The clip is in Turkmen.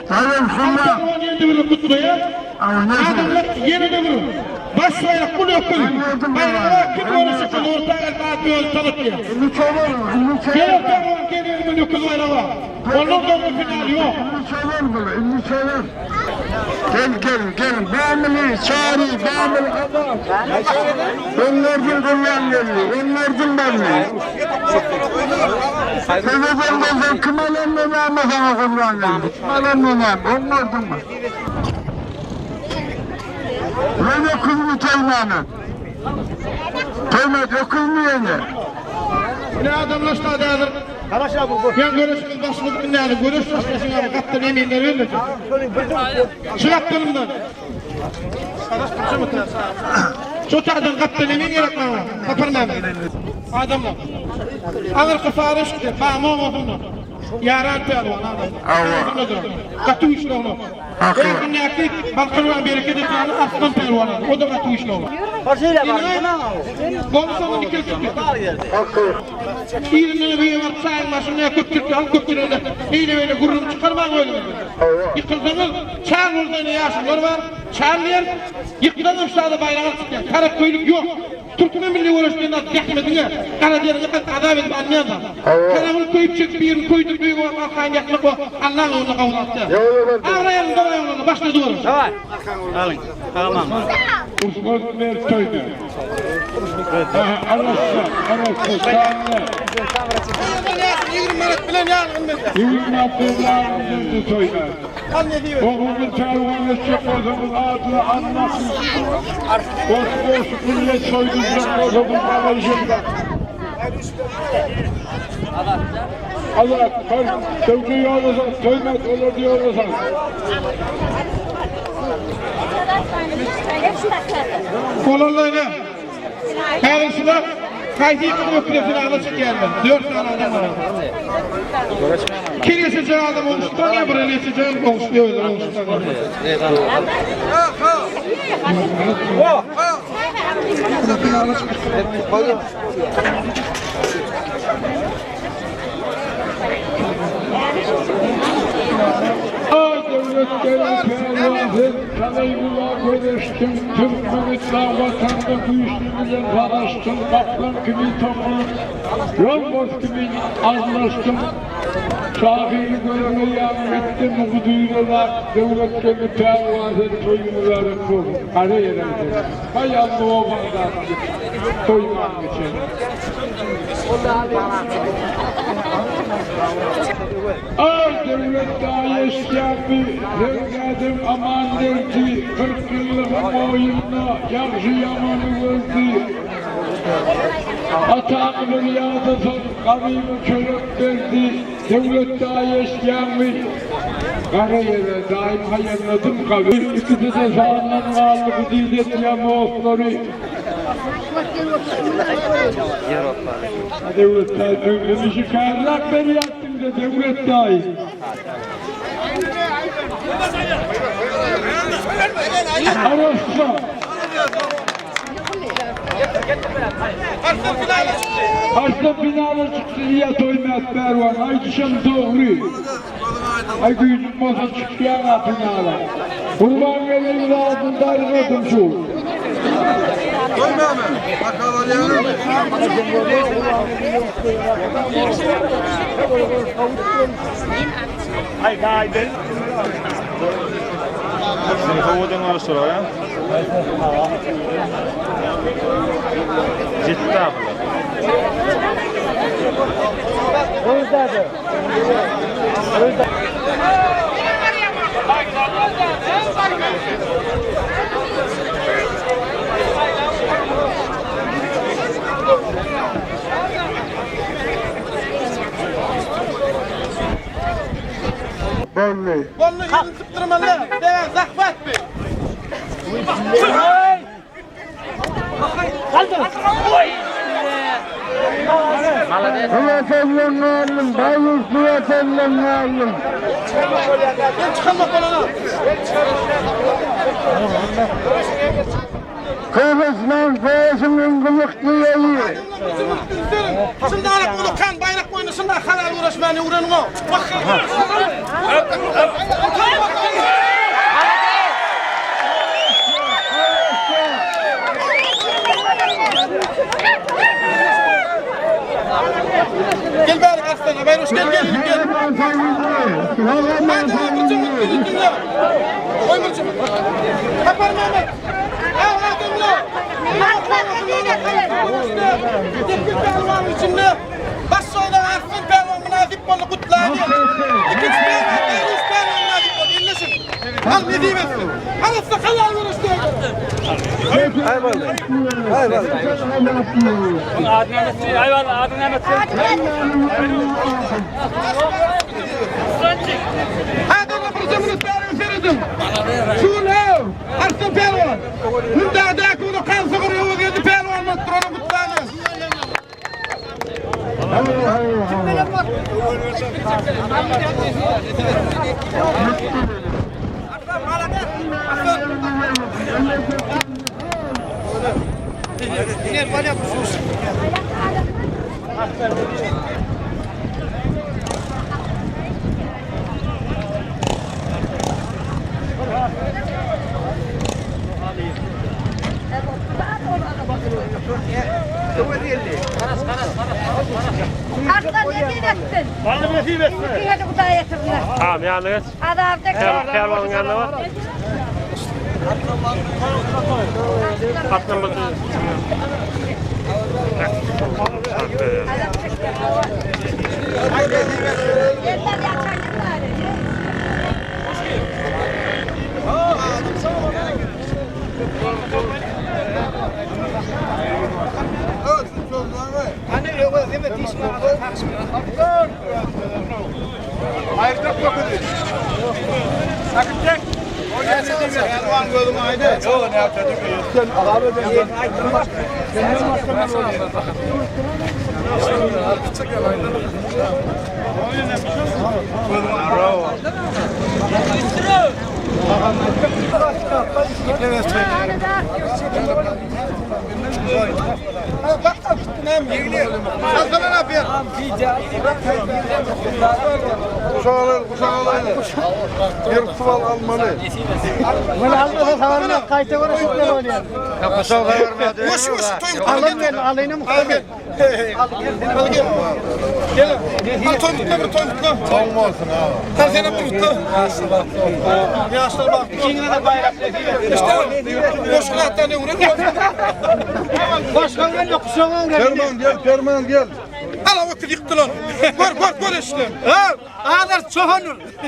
Pälwan ýene-de bir gutlaýar. Adamlar ýene-de bir baş baýrak uly öküz. Baýraga kim görüşip orta gelip at özi tanatýar. Gel pälwan gel elime öküz baýraga. Ondan soňra final ýok. Gel gel gel Bamyly Çary Bamyly Azat. Onlardan gurban geldi. Onlardan belli. Sebeden bolsan kim alan näme sana gurban geldi. Kim alan näme onlardan mı? Lan öküz mü toymağını? Toymak öküz mü yenge? Ne adamlar ştada hazır. Ýa göreşimiz başladyk indi häzir göreş başlasyn ýaly gapdal eminler ölmesin. Şu gapdalymdan. Şu taýdan gapdal emin gerek maňa. Sapar Mämmet. Adamlar. Aňyrky sary eşikde Bamy obasynda. Ýaran pälwan adamlar. Gaty güýçli oglan. Bärsindäki Balkan bereket etraby Arslan pälwan ady. O-da gaty güýçli oglan. Gowy soňy dikilip çykdy. Irinden öýe baryp çaýyň başynda ýa köpçülikde halk köpçüliginde eýle-beýle gürrüň çykarmaň özüňizi. Ýykylsaňyz, çal bolsa ine ýaşulular bar, çal diýer, ýyksaňam şada baýrak alyp çykýar. Tarapgöýlük ýok. Türkmen milli göreş diýen zat zähmetiňe, gara deriňe azap edip alynýan zat. Tarabyny köýüp çekip birini köýdürip öýüňe baryp arkaýyn ýatmak o Allaň öňünde gowy zat däl. Abraýyňy dogaý oglanda başlady göreş. Usmat mert toýda. Arassa, arassa, sanly. 20 manat bilen ýalňyn berýär. 20 manat bilen ýalňyn berdi toýda. Ogluny pälwan etjek bolsaňyz adyny Annak. Goş goşup millet soýdurjak bolsaňyz Garaýşemde. Azat, bar, döwde ýolasan, toýmat, olar ýolasan. Bolanlaýna. Häzir şular haýsy ýykyp öküne finala çykýarlar. 4 sany adam bar. Kim geçecek adam oňuşdan ýa bir geçecek oňuşdy özleri oňuşdan. Ay devlet gelen pehlivan sen Tanay gula göreştin, Türkmenistan vatanda güýçli bilen savaştyn, Gaplan kimi topulyp, ýolbars kimi azlaştyn. Şahyry görmeýän gitdim Gudyralar, Döwlet geldi pehliwan sen toý mübärek bolsun. Gara ýerem sen. Haý Alla obaňdaky toýman geçen. Ay devlet daýy eşitýäňmi, Sergädem aman berdi, 40 ýyllygyň boýunda ýagşy ýamany gördi. Atamy bir ýada sal, garyba çörek berdi. Döwlet daýy eşitýäňmi? Gara ýere daýym haýalladym gaby. Ikisi-de sandan galdy bu diýdetýän dostlary. Döwlet daýy öňden işi kärlap berýärsiň-de Döwlet daýy. Arassa. Arslan finala çykdy diýýär Toýmät Pälwan. Aýdyşam dogry. Aý güýjüň bolsa çykýaň-a finala. Gurban geleniň zadyny dargadym şu. Bolly. Bolly ýylyny sypdyrmaly. Däl, zahwat bi. Hüwet aldım, bayus hüwet aldım. Men çykanmak bolana. Kyrgyzlar göğsünün gılık diyeyi. Şunda arak ulu kan bayrak boýunda şunda halal uğraşmany öwreniň o. minut dinle. Goý murçumy. Sapar Mehmet. Ey adamlar. Sekiz pehliwan içinde baş şoýda Arslan pehliwan mynasyp boldy gutlaýyn. Ikinji pehliwan Beýruz pehliwan mynasyp boldy. Elleşin. Al nesip etsin. Arassa halal göreşde. Adamlar bir minut bäri seredin. Şular Arslan pehliwan. Mündädäki ulu kan sygyr ýowuz geldi pehliwan bolup dur, onu gutlaýyn. Arslan nesip etsin. Allah nasip etsin. Hadi Hudaý getirsin. Tamam yanına geç. Azapda Kervanın yanına var. Atlan batı. Yerler yaşanırlar. Sana ne yapıyor? Kuşağlar, kuşağlar. Bir tuval almalı. Boş boş toy Al gel. Al gel. Al gel. Gel. Al toy mutlu bir toy mutlu. Tamam olsun abi. Al seni bir mutlu. Yaşlar bak. İkine de bayrak. İşte boş kağıttan ne uğraşıyor? Kerman gel, Kerman gel. Al o yıktı lan. Gör gör gör işte. Ağlar çoğunur.